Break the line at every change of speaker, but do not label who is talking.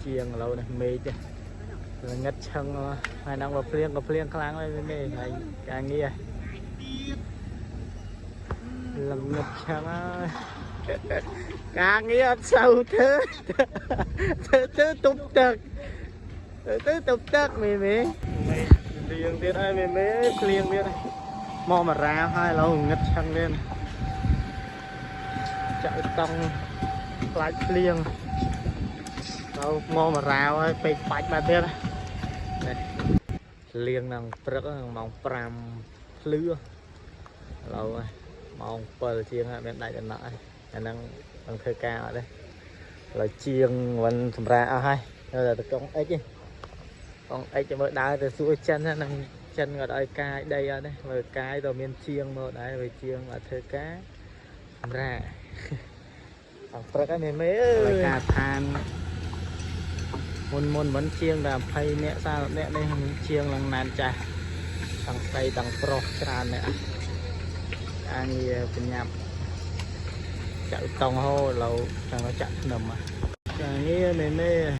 ជាងឥឡូវនេះមេឃងឹតឆឹងហើយហ្នឹងបើភ្លៀងក៏ភ្លៀងខ្លាំងដែរមេហើយការងារល្ងឹតឆឹងហើយការងារអត់សូវធ្វើធ្វើទៅទប់ទឹកធ្វើទៅទប់ទឹកមេមេមេភ្លៀងទៀតហើយមេមេភ្លៀងទៀតមកម្រាហើយឥឡូវងឹតឆឹងទៀតចាក់តង់ខ្លាចភ្លៀង ទៅមកម្រាវហើយពេកបាច់មកទៀតនេះភ្លៀងនឹងព្រឹកម៉ោង5ភ្លឺឥឡូវម៉ោង7ជាងហើយមានដាច់ដំណក់ហើយអាហ្នឹងនឹងធ្វើការអត់ទេឥឡូវជាងមិនសម្រាប់អស់ហើយនៅតែតកង់អិចទេកង់អិចមើលដើរទៅសួរចិនហ្នឹងចិនគាត់ឲ្យកាយដីអត់ទេមើលកាយទៅមានជាងមកដែរវាជាងមកធ្វើការសម្រាប់អងព្រឹកហើយមេមេអើយការឋាន មុនមុនមិនជាងតែ20នាក់40នាក់នេះជាងឡើងណែនចាស់ទាំងស្រីទាំងប្រុសច្រើនអ្នកការងារបញ្ញាប់ចាក់តង់ហូឥឡូវចង់ចាក់ធ្នឹមការងារមេមេ។